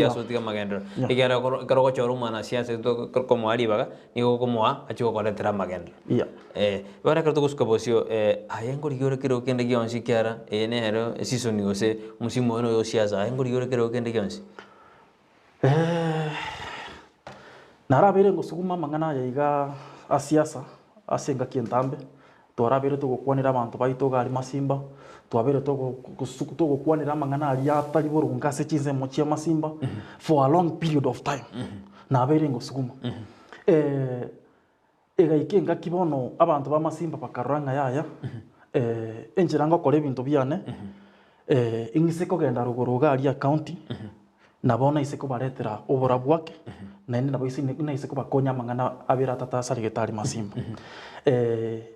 Siasa otige amagenderero. Ekiagera ekero ekero ogochora omwanasiasa komoa ribaga, nigo okomoa achie gokoretera amagenderero. Yeah. Bono ekero togosuka bosio, aye nkorigia ore kerogo kende gionsi ekiagera eye nero eseason gose omosimu oyo noyo o siasa, aye nkorigia ore kerogo kende gionsi. Narabeire ngosuguma amang'ana aya iga a siasa ase engaki entambe, twarabeire togokwanera abanto baito iga aria masimba, twabeire togokwanera amang'ana aria atari boronge ase chinsemo chia masimba for a long period of time, nabeire ngosuguma. Egaika engaki bono abanto ba masimba bakarora ng'a yaya, enchera ngokora ebinto biane, ing'ise kogenda rogoro iga aria county, nabo naise kobaretera oborabu ake, naende nabo ise naise kobakonya amang'ana abere atato asaregete aria masimba.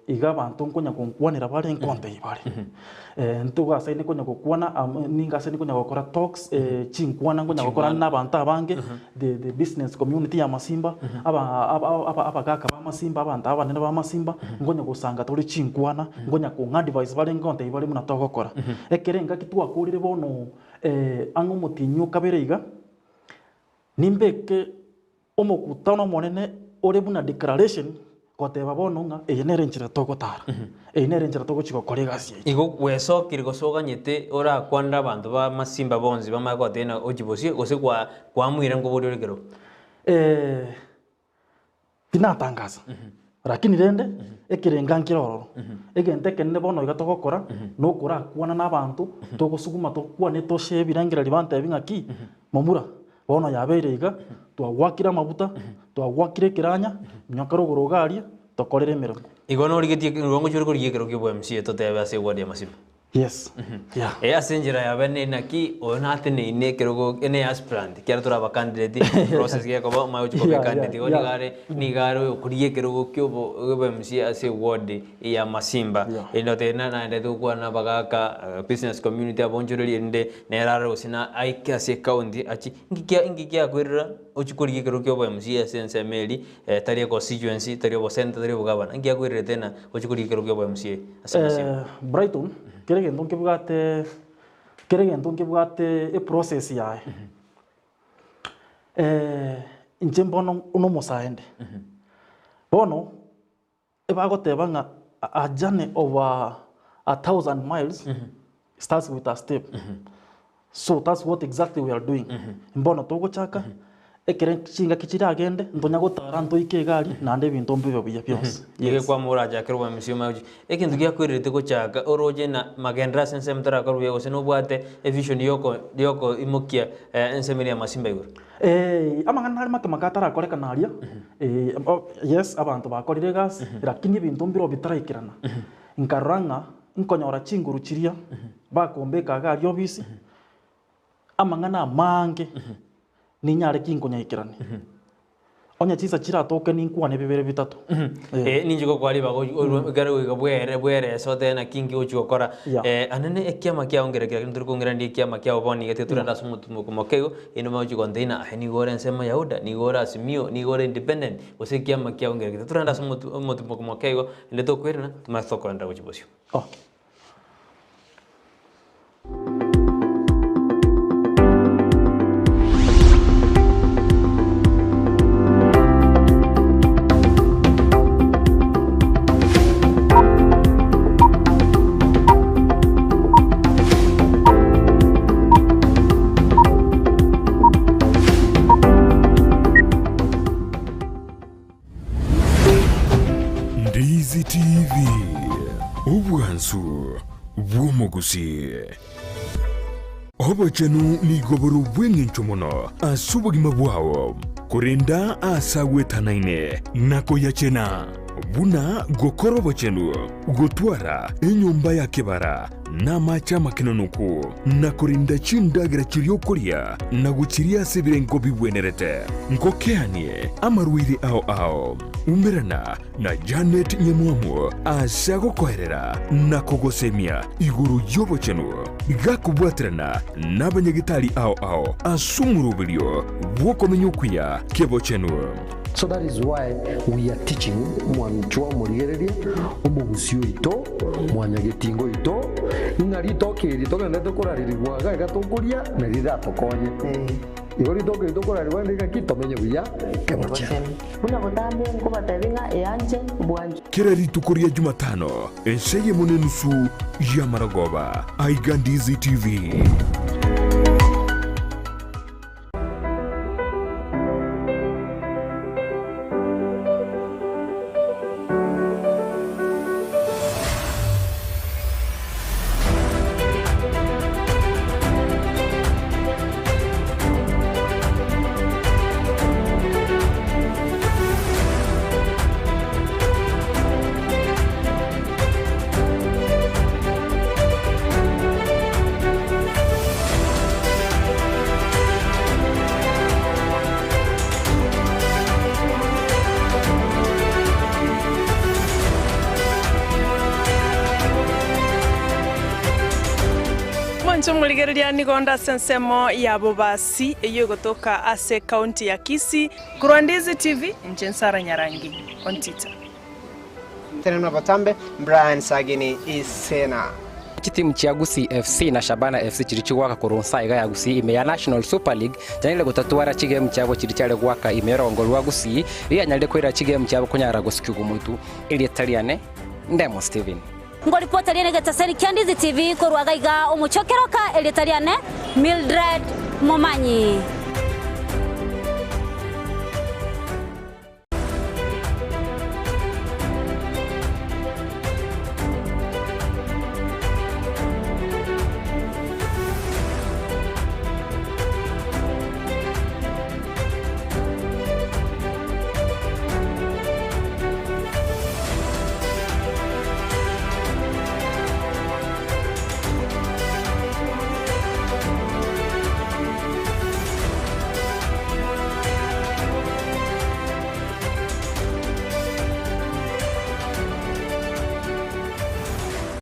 Iga abanto nkonya gonkwanera bare nkontebia bare, ntogasaine konya gokwana amo ningasaine konya gokora talks, chinkwana nkonya gokora na abanto abange. The the business community ya masimba, aba aba aba abagaka ba masimba, abanto abanene ba masimba, nkonya gosanga tore chinkwana, nkonya kong'a advice bare ngontebia bare buna togokora. Ekero engaki twakorire bono ang'e omotienyi o kabere iga, nimbeke omokutano omonene ore buna declaration. Goteba bono ng'a eye nere enchera togotara, eye nere enchera togochia gokora egasi yaito. Igo gwesokire gose oganyete orakwanere abanto b'amasimba bonsi bamanye goteba ng'a ochie bosio, gose kwa kwamoira nkoboria ore ekerogo? Tinatangasa, lakini rende ekerenga nkere ororo. Egento ekenene bono iga togokora, nokorakwana na abanto, togosuguma tokwane toshare ebirengererio bantebie ng'aki, momura, Bono yabeire iga, twagwakire amaguta, twagwakire ekeranya, minyoka rogoro iga aria, tokorere emeremo. Igo norigetie igo ngochia ore korigia ekero kia obwa-MCA totebe ase eward ya Masimba. Yes, yeah. Eh, ase enchera ya bene naki oyo nateneine ekerogo ene aspirant ekiagera tore aba candidate process gekoba omanye gochia koba Yeah, yeah, ecandidate igo yeah. nigo are nigo are oyokorigia ekerogo kia obo obo MCA ase eward ya Masimba. Yeah. Erinde otebe na naendete gokwana na abagaka business community abonchoreria erinde Nere arore gose na aike ase ecounty achie, inki kia inki kiakoirera ochie korigia ekerogo kia obo MCA ase ensemo eria tari econstituency, tari obosenator, tari obogavana, inki giakoirerete ng'a ochie korigia ekerogo kia obo MCA ase Masimba? Brighton, kera egento nkebwate kera egento nkebwate eprocess yaye. Inche mbono buna omosae inde, bono Ebagoteba ng'a a journey of a thousand miles starts with a step. So that's what exactly we are doing. Mbono togochaka, ekere chingaki chiragende, ntonya gotara ntoike iga aria, naende ebinto mbibe buya bionsi. Iga Yes. kwama orachakere obwa MC omanye gochia. Egento giakoirerete gochaka oroche na magenderero ase ensemo torakore buya gose nobwate evision yoko yokoimokia ensemo eria ya masimba igoro. Amang'ana nare make make atarakorekana aria, yes abanto bakorire egasi, lakini ebinto mbirobio bitaraikerana. Nkarora ng'a nkonyora chinguru chiria bakombeka iga aria ofisi, amang'ana amange ninyare ki nkonyaikerania. Onye chinsa chiratoke ninkwane bibere bitato. Eh, ninche gokoa ribaga ochi- orwe ekero goika bwere bwerese otebe naki inki ogochia gokora. Yeah. Anene ekiama kiao nkere kera tori kong'iraneria ekiama kiao bono iga tiga torende ase omotumo moke igo, erinde omanye gochia gontebia ng'a aye nigo ore ensemo ya UDA, nigo ore Azimio, nigo ore independent, gose ekiama kiao nkere kera. Torende ase omotu omotumo moke igo, erinde tokoirana, tomanye tokoenderera gochia bosio. Okay. Ndizi TV, obwansu bw'omogusii. Obochenu nigo bore obw'engencho mono ase obogima bwao, korenda aase agwetanaine na koyachena, buna gokora obochenu, gotwara enyomba ya kebara, na amache amakenonoku, na korenda chindagera chiria okoria na gochiria ase ebirengo bigwenerete. Ngokeanie amarwaire ao ao. Umerana na Janet Nyamwamu ase agokoerera na kogosemia igoro y'obochenu, gakobwaterana nabanyagitari ao ao ase omoroberio bw'okomenya okuya kebochenu. So that is why we are teaching mwanchwa omorigereria, omogusi oito, mwanyagetinga oito, ng'a ritoke eri togenderete korarerigwa iga iga tokoria, nari riratokonye. Igo ritoke rito korarigwa rinde ng'aki tomenye buya kebochenu. Buna botambe nkobatebia ng'a eanche bwanchwe. Kera rituko ria Jumatano, ense eyemo nenusu y'amaragoba. Aiga Ndizi TV. Mwanche omorigereria nigo onde ase ensemo ya Bobasi eyio egotoka ase ekaunti ya Kisii. Korwa Ndizi TV, inche Nsara Nyarangi Ontita. Tenena botambe, Brian Sagini Isena. Chitimu chia Gusii FC na Shabana FC chiria chigoaka korwa nsa iga ya Gusii ime ya National Super League chianyarire gotatwara chigemu chiabo chiria chiare goaka ime y'orongo rwa Gusii rianyarire koira chigemu chiabo konyara gosikigwa motu. Erieta riane Ndemo Stephen. Ngoripota riane egetaseni kia Ndizi TV korwa iga iga omochie o Keroka, erieta riane Mildred Momanyi.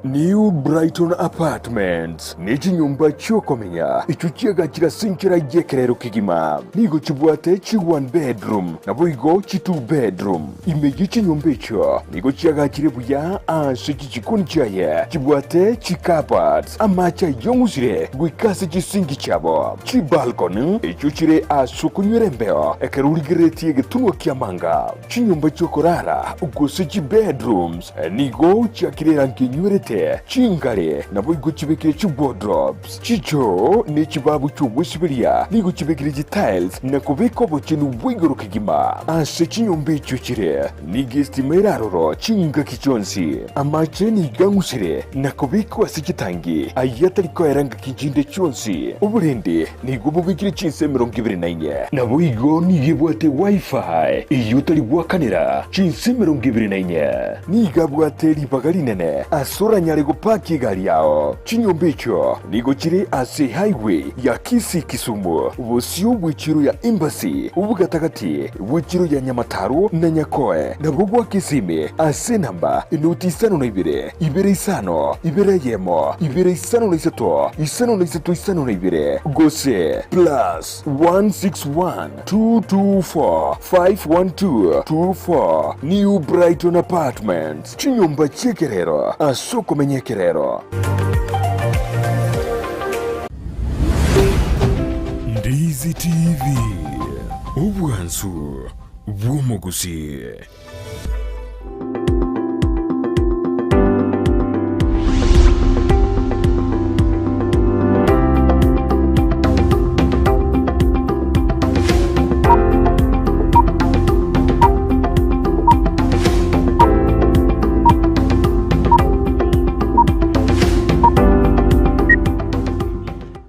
New Brighton Apartments nechinyomba chiokomenya echio chiagachire ase enchera y'ekerero kegima. Nigo chibwate chi one bedroom naboigo chi two bedroom. Ime ye chinyomba echio nigo chiagachire buya ase chichikoni chiaye chibwate chicupboards, amache ayong'usire goika ase chisinki chiabo, chibalcony echio chire ase okonywera embeo ekero origereretie egetunwa ki'amanga. Chinyomba chi'okorara gose chibedrooms nigo chiakire erangi enywerete, chingare naboigo chibekire chiwardrobes, chichoo ne chibabu chi'ogwesiberia nigo chibekire chitiles na kobeka obochenu bwa igoro kegima. Ase chinyomba echio chire nigo estima ere aroro chingaki chionsi. Amache nigo ang'usire na kobekwa ase chitangi ayio atari koera ngaki chinde chionsi. Oborende nigo bobekire chinsa 24. Naboigo nigo ebwate Wi-Fi eyio otari goakanera chinsa 24. Nigo abwate ribaga rinene ase oranyare gopaki egari yao. Chinyomba echio nigo chire ase highway ya Kisii-Kisumu, bosio bw'echiro ya Embassy, obogatagati bw'echiro ya Nyamataro na Nyakoe, nabwo gwa Kisimi ase enamba enoti 52, 2 5, 2 1, 2 5 3, 5 3 52, gose plus 161 224 512 24 New Brighton Apartments, chinyomba chi'ekerero ase okomenya ekerero. Ndizi TV, obwansu bw'omogusii.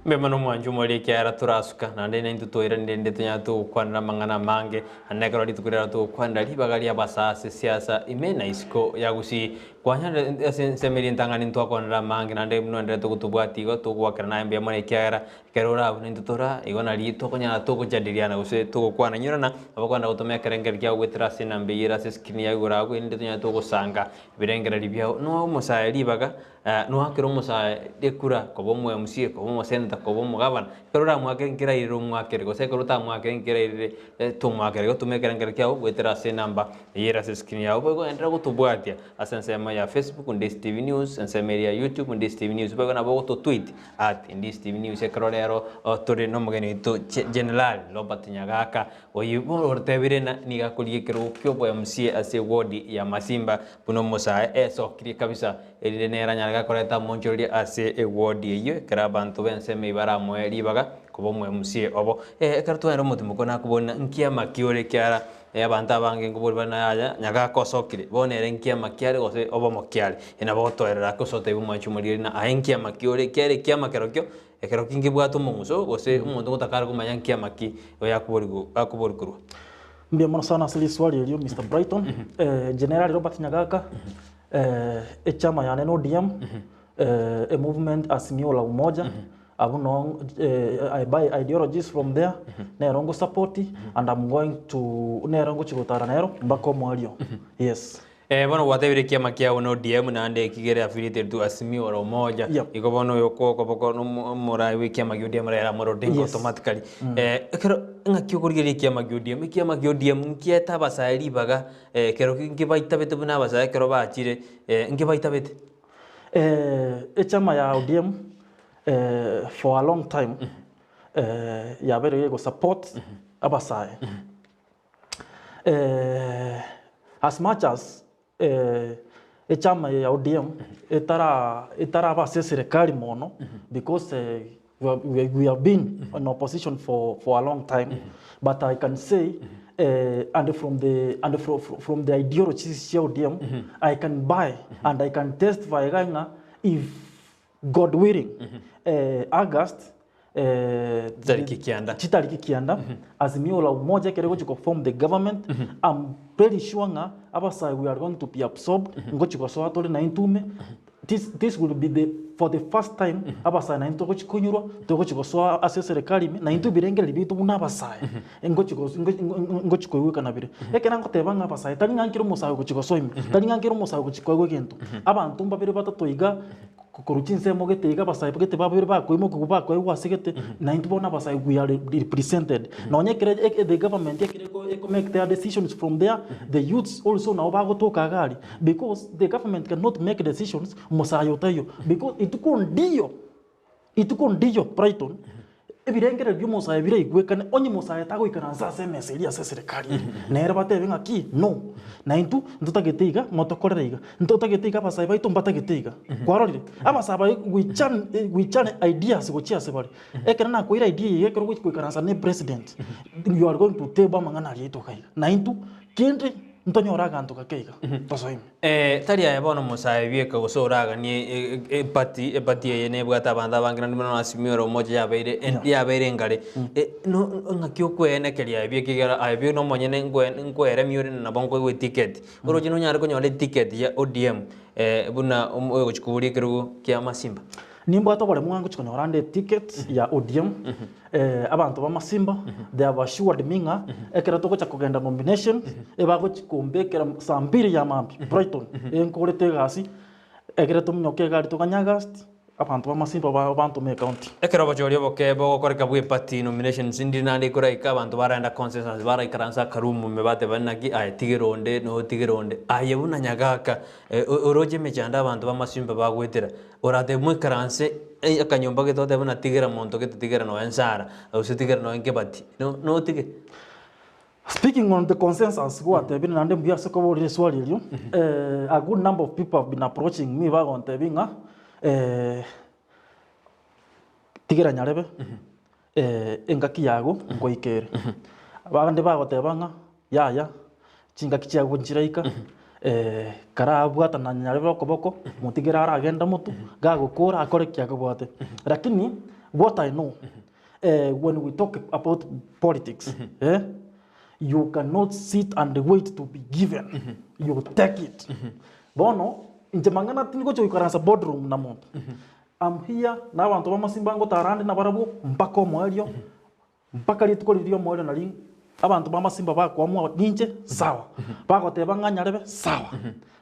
Mbuya mono mwanche omwari ekiagera torasuka, naende naintwe twairanire rende tonyare togokwanera amang'ana amange, Naende ekero rituko riaroro togokwanera ribaga ri'abasaa ase siasa ime na isiko ya Gusii, kwanyarire ase ensemo eria entang'ani ntwakwanera amange naende buna oendererete gotobwatia igo togoakera naye mbuya mono ekiagera ekero orabue naintwe tora igo nario tokonyara togojadiliana gose togokwana. Inyorana abakogenda gotoma ekerengerio kiabo goetera ase enamba eyio ere ase escreen ya igoro abwo erinde tonyare togosanga ebirengererio biao. Noe omosae ribaga Noakere omosae ekura koba omo MCA, koba omosenator, koba omogavana, ekero oramoakere nkere airire omoakere, gose ekero otamoakere nkere airire tomoakere. Igo toma ekerengerio kiago goetera ase enamba eyio ere ase escreen yago, boigo enderera gotobwatia ase ensemo ya. ya Facebook Ndisi TV News, ensemo eria ya YouTube Ndisi TV News, boigo nabo ogototweet at Ndisi TV News ekero rero tore nomogeni oito General Robert Nyagaka oyio bono orotebire ng'a nigo akorigia ekerogo kia obo MCA ase eward ya Masimba buna omosae esokirie kabisa erinde nere anyare gakoreta amonchoreria ase eward eyio ekero abanto b'ensemo eyio baramoe ribaga koba omo MCA obo. Ekero twaenda omotimoko nakobori ng'a nkiama ki ore ekiara Abanto abange nkobori bare na yaya, Nyagaka osokire, bono ere nkiama ki are gose obomo ki are? Nabo ogotoerera ake gose otebe omwanchi omoriri ng'a aye nkiama ki ore, ekiagera ekiama kerokio, ekero ki nkebwate omong'uso, gose omonto ngotaka are komanya nkiama ki oyo akoborigwa akobori korwa. Mbuya mono sana ase riswali erio Mister Brighton. Generali Robert Nyagaka, echama yane na ODM, a movement Azimio la Umoja, Abwo noo I buy ideologies from there, nero ngosupport and I'm going to nero ngochia gotara nero mpaka omoerio, yes. Bono gwatebire ekiama kiao na ODM naende ekigere affiliated to Azimio la Umoja. Yep. Igo bono oyo okoboko na omorai bwa ekiama gia ODM Raila Amolo Odinga automatically. Ekero ng'aki okorigereria ekiama gia ODM? Ekiama gia ODM nkiete abasae ribaga ekero nkebaitabete buna abasae ekero bachire nkebaitabete? Echama ya ODM for a long time yabeire ego support abasae as much as echama eye ya ODM etara etaraba ase eserekari mono because we have been in opposition for for a long time but I can say and from the and from the ideologies chia ODM I can buy and I can testify iga ng'a if God willing, August Chitariki kianda. chitariki kianda Azimio la Umoja ekere gochi ko form the government I'm very sure ng'a abasae we are going to be absorbed ngochi gosoa tore na intwe ime this, this will be the for the first time abasae naintwe togochi koinyurwa togochi gosoa ase eserekari ime naintwe ebirengererio biaito buna abasae ngochi gos ngochi koigwekana bire. Ekero ngoteba ng'a abasae tari ng'a nkere omosae ogochi gosoa ime, tari ng'a nkere omosae ogochi koegwa egento, abanto mbabere batato iga korwa chinsemo gete iga abasae gete babere bakoimokiwa bakoegwa ase gete, naintwe bono abasae we are represented. Nonya ekere the government ekere eko make their decisions from there, the youths also nabo bagotoka iga aria, because the government cannot make decisions mosae otaiyo, because rituko ndiyo. Rituko ndiyo, Brighton, ebirengererio bi'omosae biraigwekane, onye mosae tagoikaransa ase emesa eria ase eserekari ere, nere batebe ng'a ki? No. Naintwe ntotagete iga, motokorere iga. Ntotagete iga abasae baito mbatagete iga. Kwarorire? Abasae baye goichan goichane ideas gochia ase bare. Ekero nakoeire idea eye ekero ogochi goikaransa na epresident, you are going to table amang'ana aria aito iga iga. Naintwe kende ntonyore aganto gake iga, tosoe ime. Tari aye bono omosae bieka gose oraganie eparty, eparty eye nebwate abanto abange naende buna Azimio la Umoja yabeire yabeire engare. No ng'aki okwenekeria aye bieka ekero aye bieka nomonyene nkwe nkweremia ore nabo nkoegwa eticket. Oroche nonyare konyora eticket ya ODM buna oyogochia koboria ekerogo kia Masimba. Nimbwate oboremu ng'a ngochia konyora ande eticket ya ODM. Abanto ba Masimba they have assured me ng'a ekero togocha kogenda nomination ebagochi kombekera saa mbiri ya mambia Brighton enkorete egasi ekere tominyoke egari toganye August abanto ba Masimba bantome ecounty. Ekero obochori oboke bogokoreka bwe party nominations ndiri naende ekoraika abanto baraenda consensus baraikaransa akaroom ime bateba naki aye tigera onde na otigere onde aye buna nyagaka oroche emechando abanto ba Masimba bagoetera Oratebe moikaranse akanyomba gete otebe buna tigera monto gete tigera nonya ensara gose tigera nonya nkebati notige. Speaking on the consensus gwatebire naende mbuya ase koborire eswali erio, a good number of people have been approaching me bagontebia ng'a tigera nyarebe engaki yago ngoika ere. Abande bagoteba ng'a yaya chingaki chiago nchiraika karabwatana nyarebe okoboko motigere aragende motwe gagokora akore ki akobwate. Lakini what I know when we talk about politics you cannot sit and wait to be given, you take it. Bono inche mang'ana tingocha goikaransa boardroom na monto. I'm here na abanto b'amasimba ngotara ande nabarabwo mpaka omoerio, mpaka rituko riria ri'omoerio nari abanto b'amasimba bakoamua ninche sawa, bagoteba ng'a nyarebe sawa,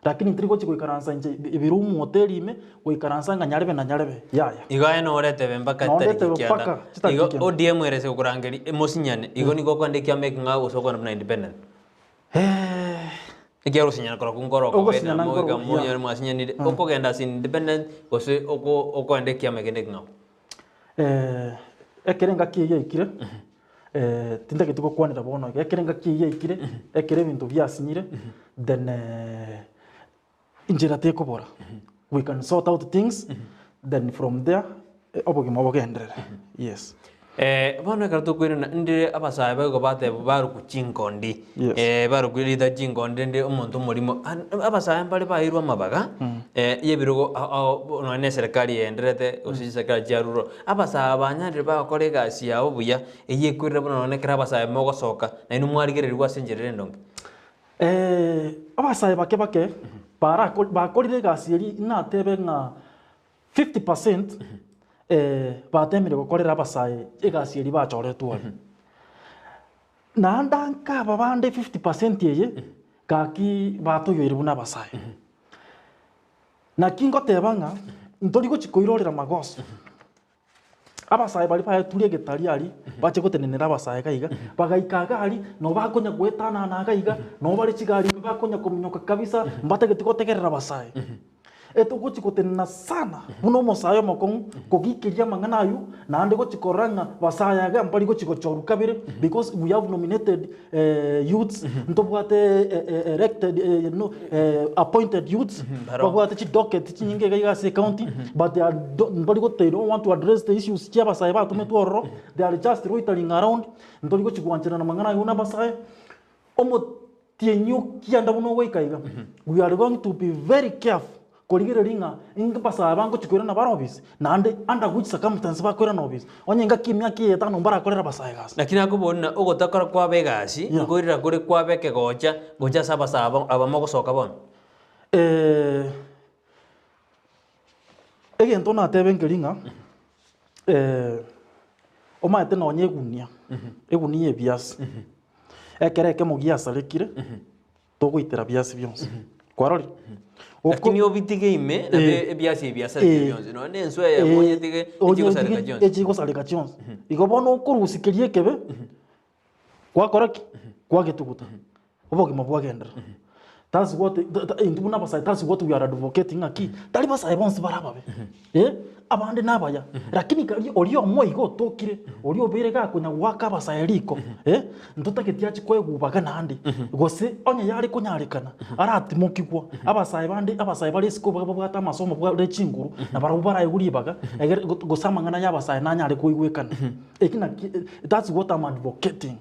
lakini ntiri gochia goikaransa inche ebiroom hoteli ime goikaransa ng'a nyarebe na nyarebe yaya. Igo aye noretebe mpaka Noretebe chitariki kianda. mpaka chitariki Igo kianda. ODM ere ase gokorangeria emosinyane, igo nigo okogenda ekiama eke ng'a gose okogenda buna independent. Ekiagera osinyana korokwo nkorokwo Ogosinyana moika nkorokwo, monyore yeah. mwasinyanire, okogenda ase independent gose oko okoenda ekiama ekende ekeng'ao? Ekero engaki eyio yaikire, tintageti gokwanera bono iga, ekero engaki eyio yaikire, ekero ebinto biasinyire, then inchera tekobora, we can sort out things, then from there, obogima bogenderere, yes. Bono ekero tokoirana ndire abasae baigo bateba barokwa chinkondi, Yes. barokwa erieta chinkondi rende omonto omorimo, an- abasae mbare bairwe amabaga yebirogo ao ao nonya na eserekari egendererete gose chiserikari chia ruro, abasae aba banyarire bagokora egasi yabo buya, eywo ekorire buna nonya ekero abasae mogosoka, nainwe mwarigererigwe ase enchera ere endonge. Abasae bake bake barako bakorire egasi eria natebe ng'a 50% batemire gokorera abasae egasi eria bachoretwe aria. Naende anke aba bande 50% eye, gaki batoyoire buna abasae. Naki ngoteba ng'a ntori gochi koirorera magoso. Abasae baria baeturie egetari aria, bache gotenenera abasae iga iga, bagaika iga aria, nabo bakonya goetanana iga iga, nabo bare chigari ime bakonya kominyoka kabisa, mbatageti gotegerera abasae. Etogochi gotenena sana buna omosae omokong'u kogikeria amang'ana aywo, naende gochi korora ng'a basae iga mbari gochi gochorwa kabere because we have nominated youths, ntobwate elected no appointed youths, babwate chidocket chinyinge iga iga ase ecounty, but they are mbari go they don't want to address the issues chia abasae batometwe ororo, they are just loitering around, ntori gochi goancherana amang'ana aywo na abasae, omotienyi okianda buna ogoika iga, we are going to be very careful Korigereria ng'a inki basae bangochia koirana bare obisi, naende under which circumstance bakoirana obisi, onye engaki emiaka eye etano mbarakorere abasae egasi. Naki nakobori ng'a ogotakora kwabo egasi Yeah. nkoirera kore kwabe ekegocha gocha ase abasae aba aba mogosoka bono. Egento natebe nkeri ng'a omanyete nonye egunia, egunia ya ebiasi, ekero ekemo giasarekire. Togoitera biasi bionsi. Kwarorire? Oko- Lakini obitige ime, nabe Eh. ebiasi ebi biasareke Eh. bionsi. Nonya na enswe eyemo onyetige, Onye echigosareka etige, chionsi. echigosareka chionsi. Igo bono okorusia keria ekebe, gwakora ki? Kwagetuguta. Obogima bwagenderera. That's what ta- ta- intwe buna abasae that's what we are advocating ng'aki, tari basae bonsi bare ababe, eh, abande nabaya, lakini karia oria omo iga otokire, oria obeire gakonya goaka abasae riko, eh, Ntotageti achie koegubaga naende, gose onye yare konyarekana, aratimokigwa. Abasae bande, abasae bare isiko babwate amasomo bare chinguru, na barabwo baraegwe ribaga, egere gose amang'ana y'abasae nanyare koigwekana. Eki naki, that's what I'm advocating.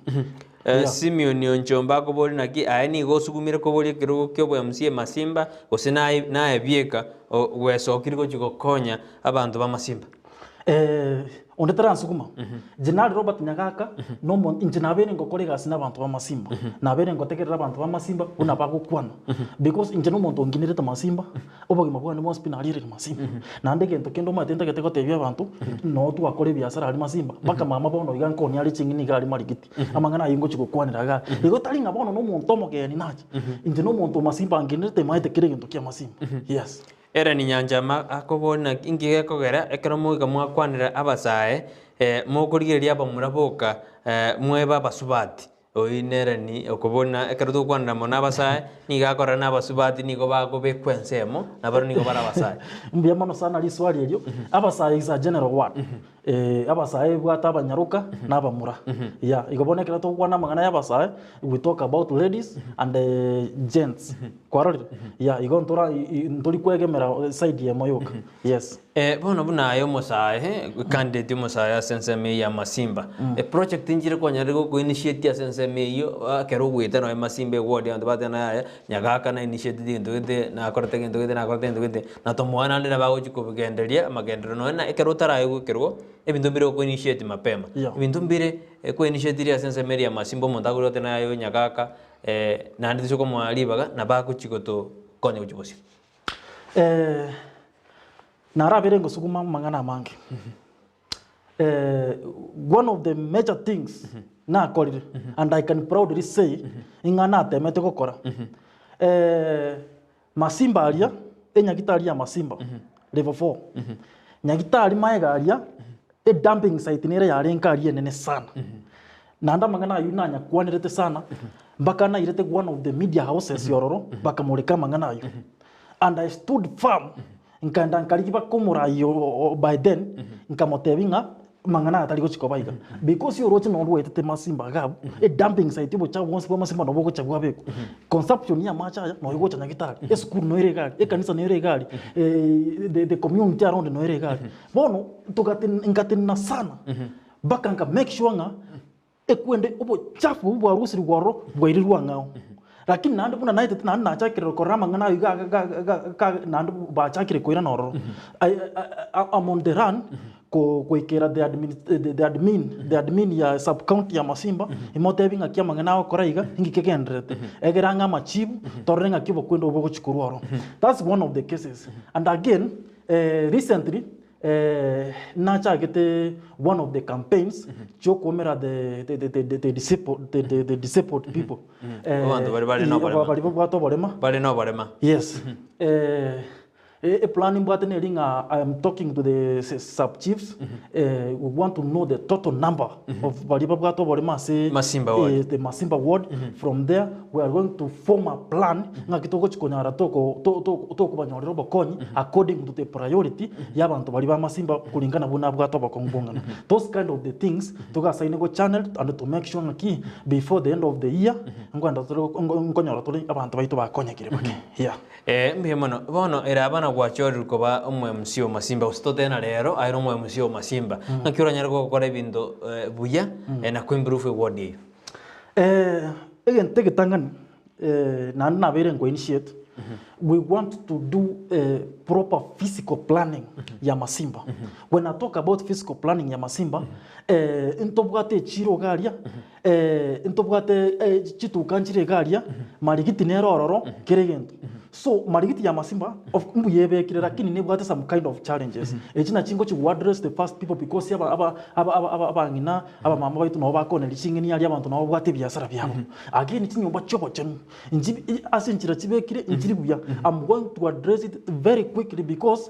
Eh, Yeah. Simeon Onchomba akoboria naki aye nigo osugumire koboria ekerogo kia obo MC Masimba gose naye naye bieka o- gwesokire gochia gokonya abanto ba Masimba. Eh, onde taransuguma. Inche nare Robert Nyagaka, nomo inche nabeire ngokora egasi na abanto b'amasimba. Nabeire ngotegerera abanto b'amasimba buna bagokwana. Because inche nomonto onginerete masimba, obogima bwane bwonsi pi narierire masimba. Naende egento kende omanyete ntagete gotebia abanto, noo twakora ebiasara aria masimba, mpaka mama bono iga nkonia are ching'eni iga aria marigiti. Amang'ana ayio ngochia gokwanera igaa. Igo tari ng'a bono nomonto omogeni nache, inche nomonto o masimba nginerete maete kera egento kia masimba. Yes. Ere ninyanchama akobori naki inki gekogera ekero moika mwakwanera abasae, mokorigereria abamura boka, mwebe abasubati. Oyio nere ni okobori na ekero togokwanera mono abasae, nigo akorora na abasubati nigo bakobekwa ensemo, nabarabwo nigo bare abasae. Mbuya mono sana riswali erio, abasae is a general word. Abasae ebwate abanyaroka na abamura. Yeah, igo bono ekero togokwana amang'ana ya abasae, we talk about ladies and gents. Kwarorire? Yeah, igo ntora ntori kwegemera side eyemo yoka. Yes. Bono buna aye omosae, candidate omosae ase ensemo eye ya Masimba, eproject nchire kwanyarire go initiate ase ensemo eyio ekero ogoeta nonye Masimba eward abanto bateba ng'a yaya Nyagaka na initiateti egento gete, nakorete egento gete, nakorete egento gete, na tomoa naende nabo agochia kogendereria amagenderero nonye na ekero otaraegwe ekerogo, ebinto mbire oko initiate mapema. Yeah. Ebinto mbire kwa initiatiri ase ensemo eria ya masimba omonto akore goteba naye oyo nyagaka naende tochia komoa ribaga nabo agochia gotokonya gochia bosio. Narabere ngosuguma amang'ana amange. One of the major things nakorire and I can proudly say ng'a natemete gokora, Masimba aria, enyagitari ya Masimba level 4, nyagitari maega aria, edumping site nere yarenge aria enene sana. Naende amang'ana ayio nanyakwanerete sana, mpaka nairete one of the media houses ororo, bakamoreka amang'ana ayio. And I stood firm, nkaenda nkarigia baka omorai o by then, nkamotebia ng'a amang'ana aya tari gochia koba iga. Because oroche nonye rwaetete masimba iga abwo, edumping site obochafu bwonsi bwa masimba nabo bogocha bwabekwa. Consumption ya amache aya noyo egocha nyagetari, esukuru noyo ere iga aria, ekanisa noyo ere iga aria, the community around noyo ere iga aria. Bono togatenena nkatenena sana. Mpaka nka make sure ng'a ekwende obochafu obwo bwarusirigwe ororo bwairirwe ang'ao. Lakini naende buna naetete naende nachakire korora amang'ana ayio iga iga iga iga naende bachakire koirana ororo. I I am on the run ko goikera the admin the admin the admin ya sub county ya Masimba imotebie ng'aki amang'ana agokora iga inki kegendererete. Egere ang'e amachibu torore ng'aki obokwende obo bogochia korwa ororo. That's one of the cases. And again recently Nachagete one of the campaigns chiokoumera the the the the the disabled the the the disabled people. Abanto baria bare noborema. Baria babwate oborema. Bare noborema. Yes. Eplan mbwate neri ng'a I am talking to the sub chiefs, we want to know the total number of baria babwate oborema ase Masimba ward. the Masimba ward. From there we are going to form a plan ng'aki togochi konyara toko to- to- tokobanyorera obokonyi according to the priority ya abanto baria b'amasimba kulingana buna abwate obokong'u bong'ana. Those kind of the things togasaine go channel and to make sure ng'aki before the end of the year nkoenda tore nkonyora tore abanto baito bakonyekire bake yeah. Eh, mbuya mono. Bono ere abana gwachorirwe koba omo-MC o Masimba gose totebe na rero aye nomo MC o Masimba. Ng'aki oranyare gokora ebinto buya na ko-improve eward eyio? Egento egetang'ani naende nabeire nko initiate, we want to do proper physical planning ya Masimba. When I talk about physical planning ya Masimba, ntobwate echiro iga aria, ntobwate chituka nchire iga aria, marigiti nere ororo, kera egento. So marigiti ya Masimba of mbuya ebekire lakini nebwate some kind of challenges. Echi nachi ngochi go address the first people because aba aba aba aba abang'ina Abamama baito nabo bakoneria ching'eni aria abanto nabo babwate ebiasara biabo. Again chinyomba chi'obochenu nchi ase enchera chibekire nchiri buya. I'm going to address it very quickly because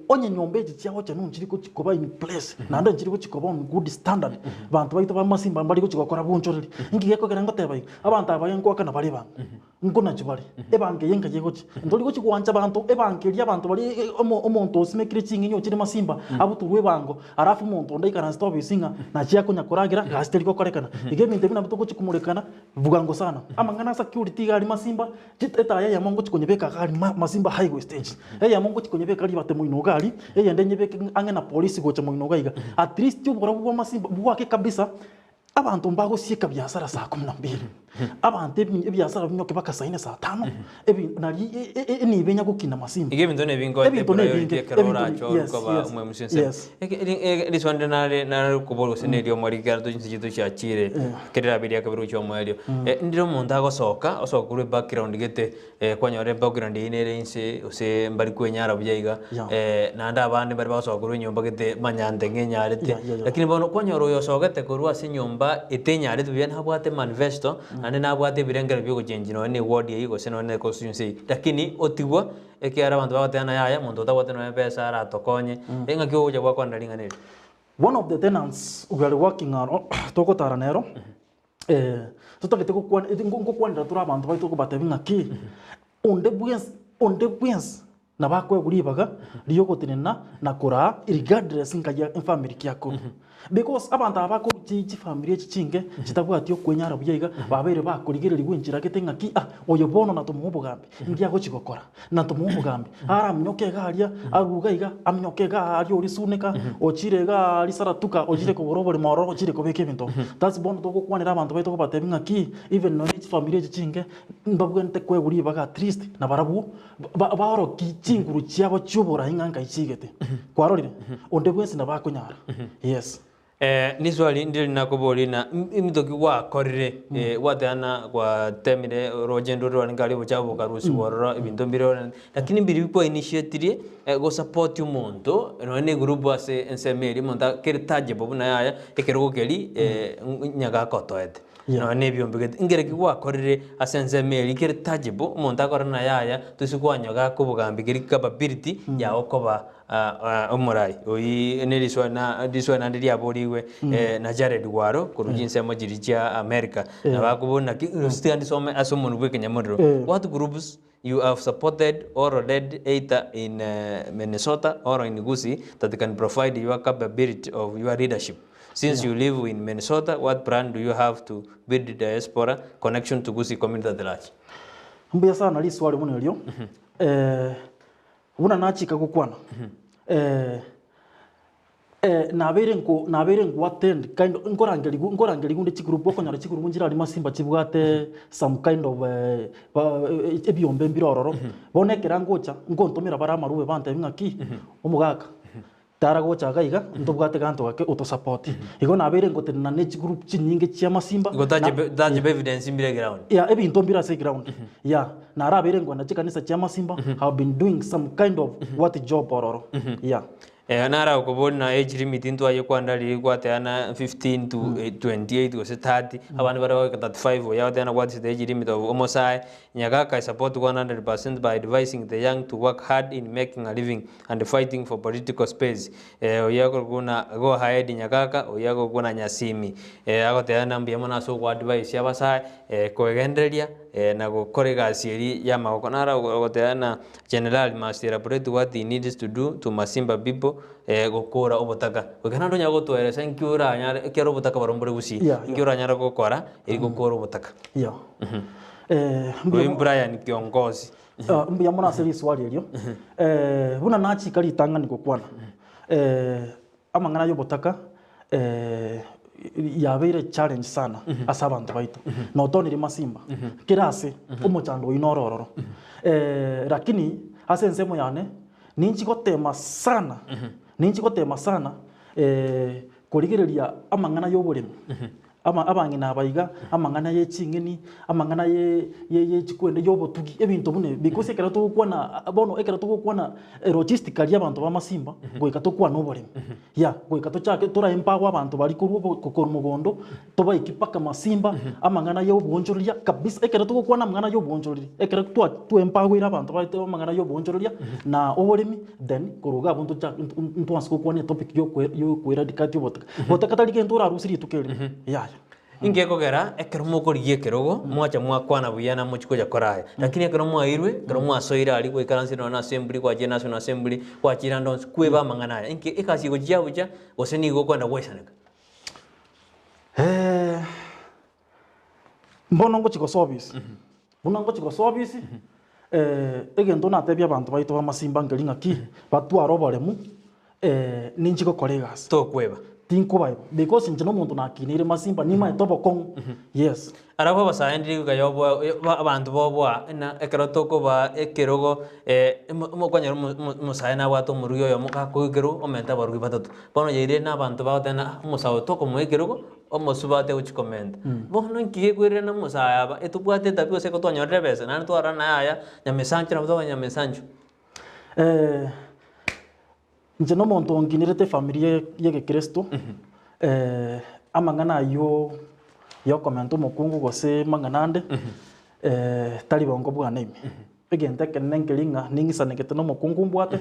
onye nyomba echi chiagochenu nchiri gochi koba in place naende nchiri gochi koba on good standard banto baito b'amasimba mbari gochi gokora bonchoreri. Inki gekogera ngoteba iga? Abanto aba nkoakana bare ebango. Nkonachi bare, ebango eye nkai egochia. Ntori gochia gwancha abanto ebango eria abanto baria omonto osimekire ching'eni ochire masimba abutorwe ebango alafu omonto onde aikaransete obisi ng'a nachia akonya koragera gasi teri gokorekana. Iga ebinto ebi nabio togochia komorekana bwango sana. Amang'ana a security iga aria masimba, etaya eyemo ngochia konyebeka iga aria masimba highway stage, eyemo ngochia konyebeka ribate moino iga aria, eyende nyebeke ang'e na polisi gocha moino iga iga. At least oborabu bwa masimba bwake kabisa. Abanto mbagosieka biasara saa kumi na mbili, abanto ebiasara binyoke mpaka saa ine saa tano, ebi nari enibo enya gokina masimba. Iga ebinto nebinge oete Ebinto priority nebinge, ekero ebinto orache oru yes, koba yes, omwemusi ensemo. yes. Eke ri riswali rinde nare nare koboria gose nerio omoriki ekero chinse chiaito chiachire, ekero rirabe eria kabere gochia omoerio. Ndire omonto agosoka, osoka korwa ebackground gete Kwanyora ebackground eyio nere inse gose mbari kwenyara buya iga, Yeah. naende abande mbare bagosoka korwa enyomba gete manyante ng'a enyarete. Yeah, yeah, yeah. Lakini bono kwanyora oyo osogete korwa ase enyomba etenyarete buya nabwate manifesto, naende nabwate ebirengererio bia ogochengi nonye na eward eyio gose nonye na econstituency eyio. Lakini otigwa ekiagera abanto bagoteba ng'a yaya monto otabwate nonye ebesa aratokonye, eng'aki ogocha gwakwanera ring'ana eri. One of the tenants we are working aro togotara nero. Totagete gokwana ngokwanera tore abanto baito okobatebia ng'aki, onde bwensi onde bwensi nabo akoegwa ribaga riogotenena na koraa regardless nkai efamiri ki akorwa. Because abanto aba bakorwa chi chifamiri echi chinke chitabwati okwenyara buya iga, babeire bakorigererigwa enchera gete ng'aki ah oyo bono natomoe obogambi, nki agochi gokora? Natomoe obogambi, araminyoke iga aria, arue iga iga, aminyoke iga aria orisuneka, ochire iga aria saratuka, ochire kogora oboremo ororo, ochire kobeka ebinto. That's bono togokwanera abanto baito kobatebia ng'aki, even nonye chifamiri echi chinke, mbabwenerete koegwa ribaga at least nabarabwo ba- baorokie chinguru chiabo chioborai ng'a nkai chiigete. Kwarorire? Onde bwensi nabo akonyara. Yes. Niswali ndire nakoborie na ebinto ki gwakorire gwateba na gwatemire oroche ndore rwarenge aria obochafu bokarusigwa ororo ebinto mbire ororo lakini mbiri kwa initiatirie gosupport omonto nonya na egroup ase ensemo eria omonto kere tangible buna yaya ekerogo keria nyaga agotoete. Nonya na ebiombe gete. Nkere ki gwakorire ase ensemo eria kere tangible, omonto akore na yaya, toise kwanyoga akobogambi keri capability yago koba omorai. Oyio ne riswali na riswali naende riaborigwe na Jared Gwaro korwa chinsemo chiria chia America. Nabo akobora naki gose tiga ndisome ase omonwe bwa ekenyamorero. What groups you have supported or led either in Minnesota or in Gusii that can provide your capability of your leadership? Since you live in Minnesota, what plan do you have to build diaspora connection to Gusii community at large? Mbuya sana riswali buna erio. Buna nachika gokwana. Nabeire nko nabeire nko attend kind of nkorangerigwa nkorangerigwa onde chigroup okonyora chigroup nchire aria masimba chibwate some kind of ba ebiombe mbire ororo. Bono ekero ngocha, ngontomera bare amarube bantebia ng'aki, omogaka, tara gocha iga iga, ntobwate ganto gake otosupport. Igo nabeire ngotenena ne chigroup chinyinge chia masimba Igo na tangible tangible evidence mbire eground. Yeah, ebinto mbire ase eground. Yeah, narabeire nkoenda chikanisa chia masimba, have been doing some kind of what job ororo. Yeah. Naro akoboria na age limit ntwaye kwanda riria gwateana 15 to 28 gose 30, abande bare goika 35 oyo agoteana what is the age limit of omosae, Nyagaka I support 100% by advising the young to work hard in making a living and fighting for political space oyio akorokwa buna go ahead Nyagaka oyio akorokwa buna Nyasimi agoteana mbuya mono ase okoadvise abasae koegendereria na gokora egasi eria ya amagoko. Naro agoteana Generali must elaborate what he needs to do to Masimba people gokora obotaka. Goika naende onyare gotoeresa inki oranyare ekero obotaka barobwo mbore gusii, Yeah, yeah. inki oranyare gokora eri gokora obotaka. Yeah. Mbuya Oyo mo- Brian kiongozi. Ah, mbuya mono ase riswali erio. Buna nachika ritang'ani gokwana, amang'ana y'obotaka yabeire challenge sana ase abanto baito. Notonire masimba, kera ase omochando oyio noro ororo. Lakini ase ensemo yane, ninchi gotema sana, ninchi gotema sana korigereria amang'ana y'oboremi. Ama abang'ina aba iga, amang'ana ye ching'eni, amang'ana ye ye ye chikwende y'obotugi, ebinto buna ebi. Because ekero togokwana bono ekero togokwana logistically abanto b'amasimba, goika tokwane oboremi. Yeah, goika tochake tora empower abanto baria korwa obo korwa mogondo, tobaiki mpaka masimba, amang'ana ya oboonchoreria kabisa. Ekero togokwana amang'ana ya oboonchoreria, ekero twa twaempoweire abanto baito amang'ana ya oboonchoreria, na oboremi, then korwa iga abwo ntocha ntwanse gokwana etopic ya okwe ya okoeradicate obotaka. Botaka tari gento orarusie rituko erimo, yaya. Inki gekogera ekero mokorigia ekerogo, mwacha mwakwana buya na mochie konya koraya. Lakini ekero mwairwe, ekero mwasoire aria gwaikaransire nonya na assembly, gwachire national assembly, gwachire ande onsi, kweba amang'ana aya. Inki egasi egochia yabucha, gose nigo okoenda gwaisaneka? Mbono ngochia gosoa ofisi, buna ngochia gosoa ofisi, egento natebie abanto baito b'amasimba nkeri ng'aki, batware oboremu, ninchi gokora egasi. Tokweba. Tinkobaeba, because inche na omonto nakineire masimba, nimaete obokong'u, yes. Arabwo abasae ndiri goika yoboa abanto boboa ng'a ekero tokobaa ekerogo okonyora omosae nabwate omorugi oyomo gakoigwa ekerogo omenta abarugi batato. Bono yairire na abanto bagoteba ng'a omosae oyo tokomoa ekerogo, omosubati agochia komenta. Bono inki gekoirera na omosae aba, etobwate etabia gose ekero twanyorire ebesa naende twarora naye aya nyamesancho nabo tokonyora nyamesancho. Inche nomonto onkinerete efamiri y'egekristo, amang'ana ayio yokomenta omokungu gose amang'ana ande, tari bongo bwane ime. Egento ekenene nkeri ng'a ning'isanegete na omokungu mbwate,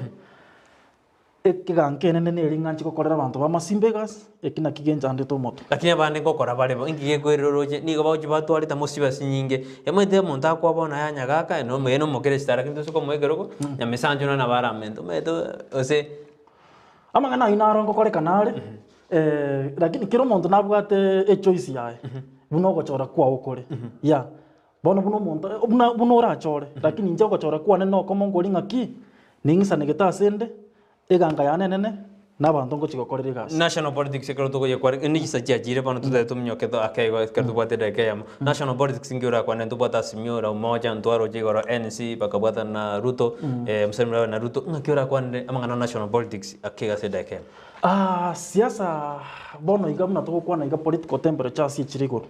ekeganka enene neri ng'a nchi gokorera abanto b'amasimba egasi, eki nakio genchandete omotwe. Lakini abande ngokora bare bo, inki gekoirera oroche, nigo bagochia batwarete mosibe ase chinyinge, omanyete omonto akoa bono aye anyagaka ere omoyene omokeresito lakini toise komoa ekerogo, nyamesancho nonya nabo aramente, omanyete gose. Amang'ana ayio naro ngokorekana are, lakini kera omonto nabwate echoice yaye, buna ogochora kwao kore, yeah. Bono buna omonto buna buna orachore, lakini inche ogochora kwane nokomo nkori ng'aki, ning'isanegete ase 'nde, eganga yane enene, na abanto ngochia gokorera egasi. National politics ekero togoyia kware ne chisa chiachire bono totebe tominyoke to ake igo ekero tobwate edageka eyemo. National politics nki orakwane ntobwate Azimio la Umoja ntwaroche igoro NC bakabwatana na Ruto Musalia Mudavadi na Ruto ng'aki orakwanere amang'ana a national politics ake iga ase edageka eyemo. Ah, siasa bono iga buna togokwana iga political temperature ase echire igoro.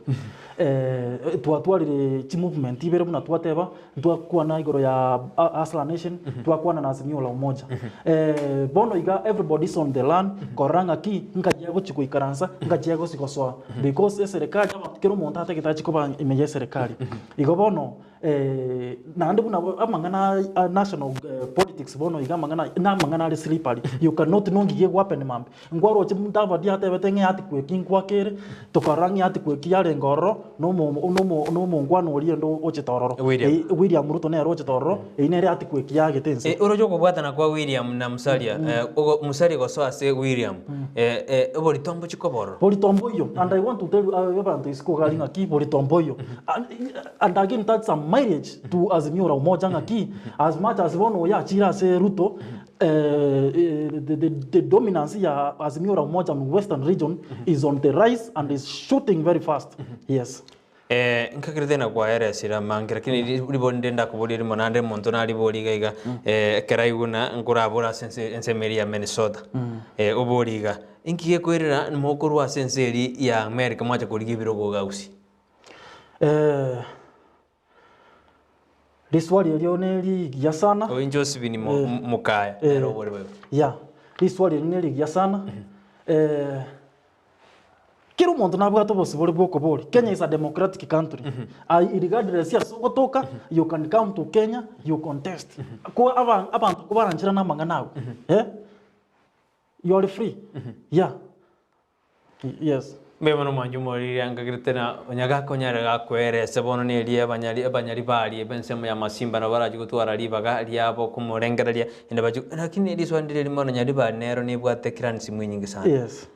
Eh, twatwarire chimovement ibere buna twateba, ntwakwana igoro ya Hustler Nation, twakwana na Azimio la Umoja. Eh, bono iga everybody is on the run korora ng'aki ngaki agochi goikaransa, ngaki agochi gosoa because eserekari abanto kera omonto atagete achi koba ime ya eserekari. Igo bono Naende buna amang'ana a national politics bono iga amang'ana na amang'ana are slippery, you cannot know nki gegohappen mambia. Nkwaroche Mudavadi atebete ng'a earthquake nkwake ere, tokarora ng'a earthquake yarenge ororo, na omo omo na omongwana oria ende ochete ororo. William. Ey William Ruto nere ochete ororo, eyio nere earthquake yagete ense. Oroche okobwatana kwa William na Musalia, ogo Musalia gosoa ase William, oborito mbochie koba ororo. Borito mboiyo, and I want to tell you abanto isiko iga aria ng'aki, borito mboiyo. And again that's a mileage to Azimio la Umoja ng'aki as much as bono oyo achire ase Ruto eh, the, the, the dominance ya Azimio la Umoja in Western region is on the rise and is shooting very fast. Yes. Eh, nkagerete na kwaeresire amange lakini ribori ndire ndakoboria rimo naende omonto naribori iga iga eh, ekero aigwe na nkorabora ase ense ensemo eria ya Minnesota eh, obori iga inki gekoirera mokorwa ase ense eria ya America mwacha korigia ebirogo iga gusii? Riswali erio nerigiya sana. Oyo Josephine Mokaya nere obore boigo. Yeah, riswali erio nerigiya sana. Kera omonto nabwate obosibore bwa okoboria. Kenya is a democratic country. Regardless ase ogotoka, you can come to Kenya, you contest. Ko abanto kobarancherane amang'ana ago, you are free. Yeah. Yes. Mbuya mono mwanche omoriri nkagerete na onye gakonyara gakoeresa bono neria abanyari abanyari baria b'ensemo ya masimba nabo barachi gotwara ribaga riabo komorengereria ende bachi lakini riswali ndire rimo nonya ribari nero nebwate clansm enyinge sana. Yes.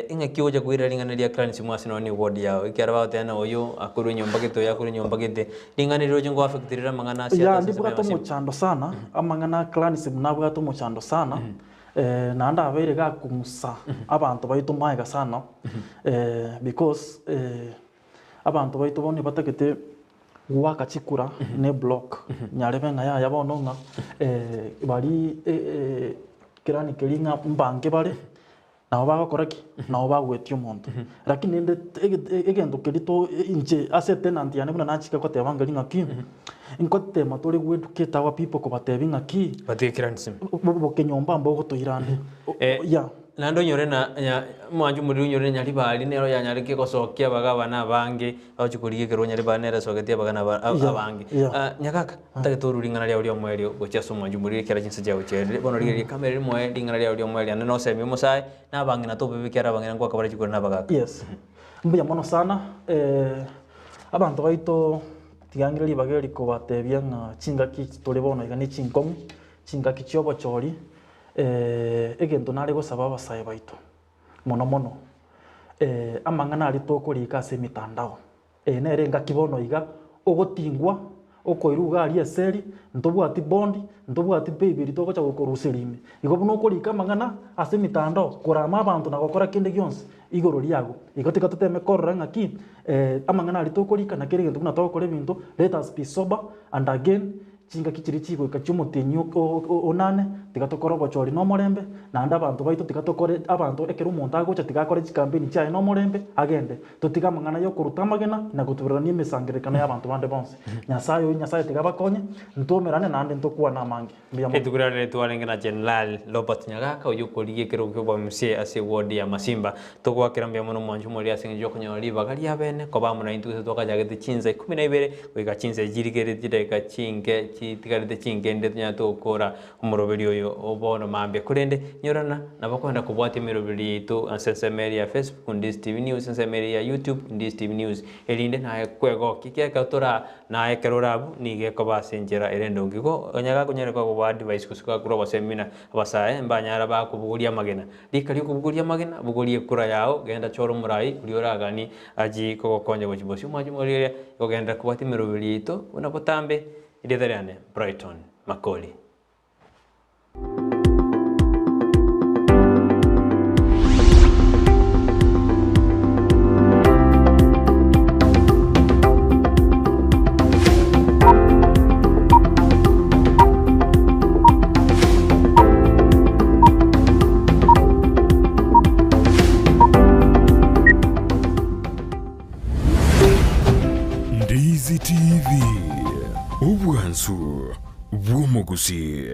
Ing'aki ogocha koirera ring'ana ria clansm ase nonye na eward yao ekiagera bagoteba ng'a oyo akorwa enyomba gete oyo akorwa enyomba gete, ring'ana eri roche nkoaffect rire amang'ana ase Yeah, ase ensemo ya ndibwate masimba. omochando sana, amang'ana a clansm nabwate omochando sana. Naende abeire gakong'usa abanto baito magega sana, because abanto baito bono nibatagete goaka chikura ne block, nyarebe ng'a yaya bono ng'a baria kerani keria ng'a mbange bare, nabo bagokora ki? Nabo bagoetia omonto. Lakini rende egento keria to inche ase etenant yane buna nachika goteba ng'a ng'aki, Nkotema tore goeducate our people kobatebia ng'aki Batige clansm. bokenyomba mbogotoira ande. Eh, Yeah. naende onyore na nya mwanche omoriri onyore Nyaribari nere oyanyareke gosokia abagabana abange agochia korigia ekerogo Nyaribari nere esogetie abagana aba Yeah, abange. yeah. Ah, Nyagaka, ntagete orue ring'ana riao ria omoerio gochia ase omwanchi omoriri ekero chinsa chiago chiaerire. Bono rigereria ekamera ere moe ring'ana riao ria omoerio naende nosemie omosae na abang'ina tobobe ekiagera abang'ina nkoaka bare chikura na abagaka. Yes. Mbuya mono sana abanto baito Tiga ng'ire ribaga eri kobatebia ng'a chingaki echi tore bono iga nechinkong'u, chingaki chi'obochori, egento nare gosaba abasae baito, mono mono, amang'ana aria tokorika ase emitandao, eye nere engaki bono iga ogotingwa, okoirwa iga aria eseri, ntobwati bond, ntobwati bail togocha gokoruseria ime. Igo buna okorika amang'ana ase emitandao, korama abanto na gokora kende gionsi, igoro riago. Igo tiga toteme korora ng'aki amang'ana aria tokorika na kera egento buna togokora ebinto, let us be sober and again chingaki chiria chigoika chi'omotienyi onane, tiga tokore obochori na omorembe, naende abanto baito tiga tokore abanto ekero omonto agocha tiga akore chikampeni chiaye na omorembe agende. Totige amang'ana y'okoruta amagena na gotubererania emesangererekano y'abanto bande bonsi. Nyasaye oyio Nyasaye tiga abakonye, ntwomerane naende ntokwane amange. Mbuya mono. Rituko riarero ritwarenge na Jenerali Robert Nyagaka oyio okorigia ekerogo kia oboMCA ase eward ya Masimba. Togoakera mbuya mono omwancho omoriri ase eng'encho yokonyora ribaga ria bene koba amo naintwe gose twakachagete chinsa ikomi na ibere goika chinsa echi chirigereti chidakika chinke chitigarete chinke inde tonyare togokora omoroberi oyo o bono mambia. Korende nyorana nabo okogenda kobwatia emeroberi yaito ase ensemo eria ya Facebook Ndisi TV News, ensemo eria ya YouTube Ndisi TV News erinde naye kwegokia ekiagera ekero tora Naye ekero ore abwo, nigo ekoba ase enchera ere endonge. Igo onye gakonyareka koba advice gose gakure obosemi buna abasae mbanyara bakobogoria amagena. Rika riokobogoria amagena, bogoria ekura yao, genda chora omorai oria oraganie achie kogokonya gochia bosio. Omwanchi omorigereria, ogenderere kobwatia emeroberi yaito buna botambe, erieta riane Brighton Makori. Ndizi TV, obwansu bw'omogusii.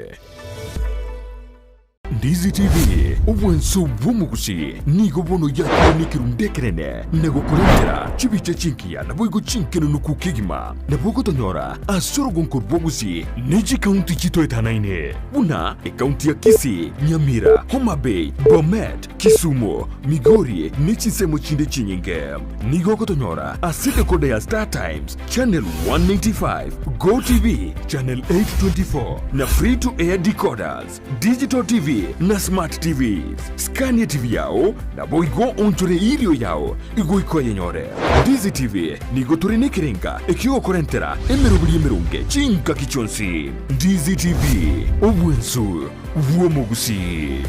Ndizi TV, obwansu bw'omogusii, nigo bono yakire nekerundu ekenene na gokorentera chibicha chingiya naboigo chinkenunuku kegima. Nabo ogotonyora ase orogonko rwa Gusii ne chikaunti chitoetanaine buna ekaunti ya Kisii, Nyamira, Homa Bay, Bomet, Kisumu, Migori ne chinsemo chinde chinyinge. Nigo ogotonyora ase decoder ya Star Times, Channel 195, Go TV, Channel 824 na Free to Air decoders, Digital TV na Smart TVs. Skania TV yao naboigo onchore erio yao igoika oyenyore. Ndizi TV nigo tore nekerenga ekiogokorentera emeroberi emeronge chingaki chionsi. Ndizi TV, obwensu bw'omogusii.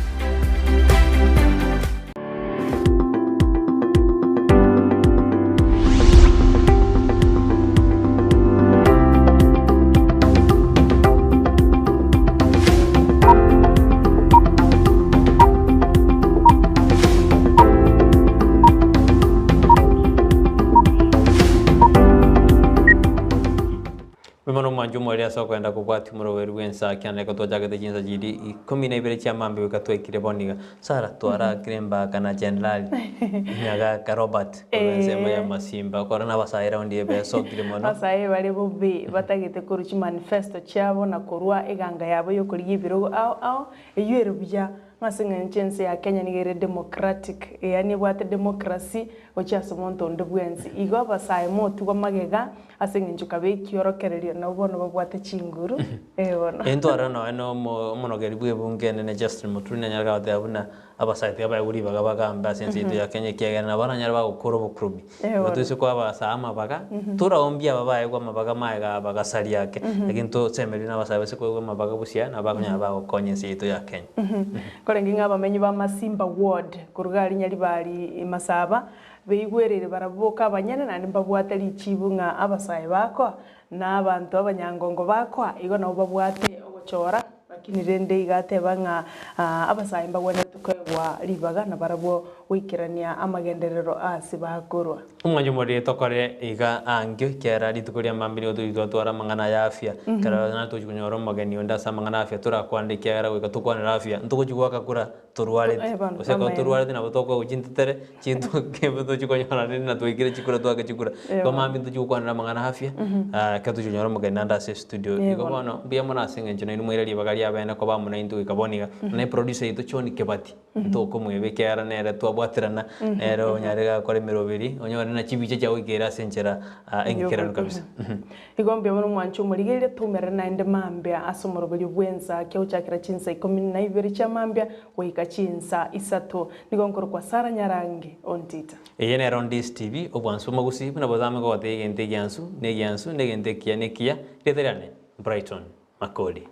Bono omwancho omoerio ase okoenda kobwatia omoroberi bw'ensa kianda ekero twachagete chinsa chiria ikomi na ibere chia mambia goika twaikire bono iga. Sarah twarakire embaka na Jenerali Nyagaka Robert korwa ensemo ya Masimba okora na abasae round eye besokire mono. Abasae bare bobe batagete korwa chimanifesto chiabo na korwa eganga yabo y'okorigia ebirogo ao ao, eyio ere buya ng'a ase eng'encho ense ya Kenya nigo ere democratic, yaani ebwate democracy gochia ase omonto onde bwensi. Igo abasae motigwe magega Ase engencho kabe ekiorokererio nabo bono babwate chinguru, ee bono. Intware nonya na omonogeri bw'ebunge enene Justin Muturi nanyare goteba buna abasae tiga baegwe ribaga bagambe ase ense yaito ya Kenya ekiagera nabo baranyare bagokora obokurubi. Ee Igo bono. toise koa abasae amabaga, toraombie aba baegwe amabaga maega aba bagasaria ake, lakini tosemerie na abasae base koegwa amabaga busia nabo bakonyara bagokonya ense yaito ya Kenya. Korenge ng'a abamenyi ba Masimba Ward korwa gari Nyaribari Masaba Beigwereire barabwo boka abanyene, naende mbabwate richiibu ng'a abasae bakoa, na abanto abanyangongo bakoa, igo nabo babwate ogochora. Lakini rende iga ateba ng'a abasae mbagwenerete koegwa ribaga na barabwo goikerania amagenderero aase bakorwa. Omwancho omoriri tokore iga ankio, ekiagera rituko ria mambia nigo togochia twatwara amang'ana ya afya. Ekero naro togochia konyora omogeni onde ase amang'ana ya afya torakwane ekiagera goika tokwanere afya, ntogochia goaka kura torwareti. Eh, bono, Gose ekero amaene. torwareti nabo tokoegwa chintetere, chintoke tochia konyora rende na twaikire chikura twake chikura. Eh, Igo bono. mambia ntochia gokwanera amang'ana a afya, ekero tochia konyora omogeni naende ase estudio. Eh, Igo bono. bono, mbuya mono ase eng'encho nainwe mwaira ribaga ria bene koba amo naintwe goika bono iga. Na eproducer yaito John Kebati, ntokomweba ekiagera nere twabwaterana, nere onyare gakora emeroberi, onyore na chibicha chiagoikeire ase enchera eng'ikeranu kabisa. Igo mbuya mono mwanche omorigereria, toumerere naende mambia ase omoroberio bw'ensa kiagochakera chinsa ikomi na ibere chia mambia goika chinsa isato. Nigo nkorokwa Sarah Nyarangi Ontita. Eye nero Ndisi TV, obwansu bw'omogusii, buna botame kogotebia egento egiansu, negiansu, na egento ekiya nekiya, rieta riane, Brighton Makori.